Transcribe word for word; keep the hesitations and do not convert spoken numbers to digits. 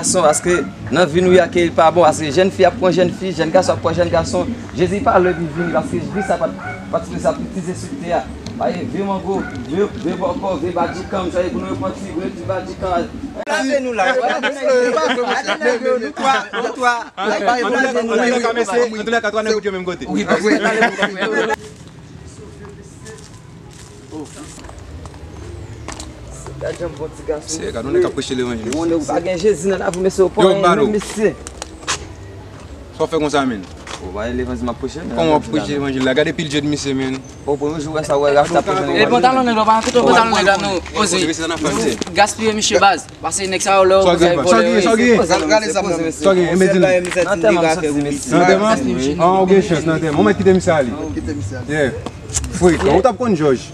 gason, paske nan vi nou y a ke li pa bon, paske jèn fi ap pran jèn fi, jèn gason ap pran jèn gason. Jezi pa lè li vini, paske vi sa pa t, pa t sipoze ap itilize sou tè a. Pa gen vye mango, vye, vye bòkò, vye badjikan, sa e pou nou repanti, vye ti badjikan. Lave nou la. Antouka, twa, nou twa. Antouka, twa nèg yo menm kote. Wi, paske Gad jan bon ti gason. Se gad yon nèg k ap preche levanjil. Ou pa gen Jezi nan lavi w, mesye, ou pa gen menm, mesye. Sa w fè konsa, menn? Ou pa gen levanjil m ap preche, men. Kòman w ap preche levanjil la? Gade pil djed misye, menn. Bon, premye jou wè sa, wè Rasta preche levanjil. E pantalon nèg la, ou pa koute pantalon nèg la, non. Poze. Gaspiye misye baz. Pase nèg sa yo lè yo konsa yo vòlè yo ye. Sa w gen? Sa w gen? Nan tèm ap soti, mesye. Nan tèm an? Ah, ou gen chans nan tèm. Ou mèt kite misye ale. Yeah. Frekan. Ou t ap konn jòj.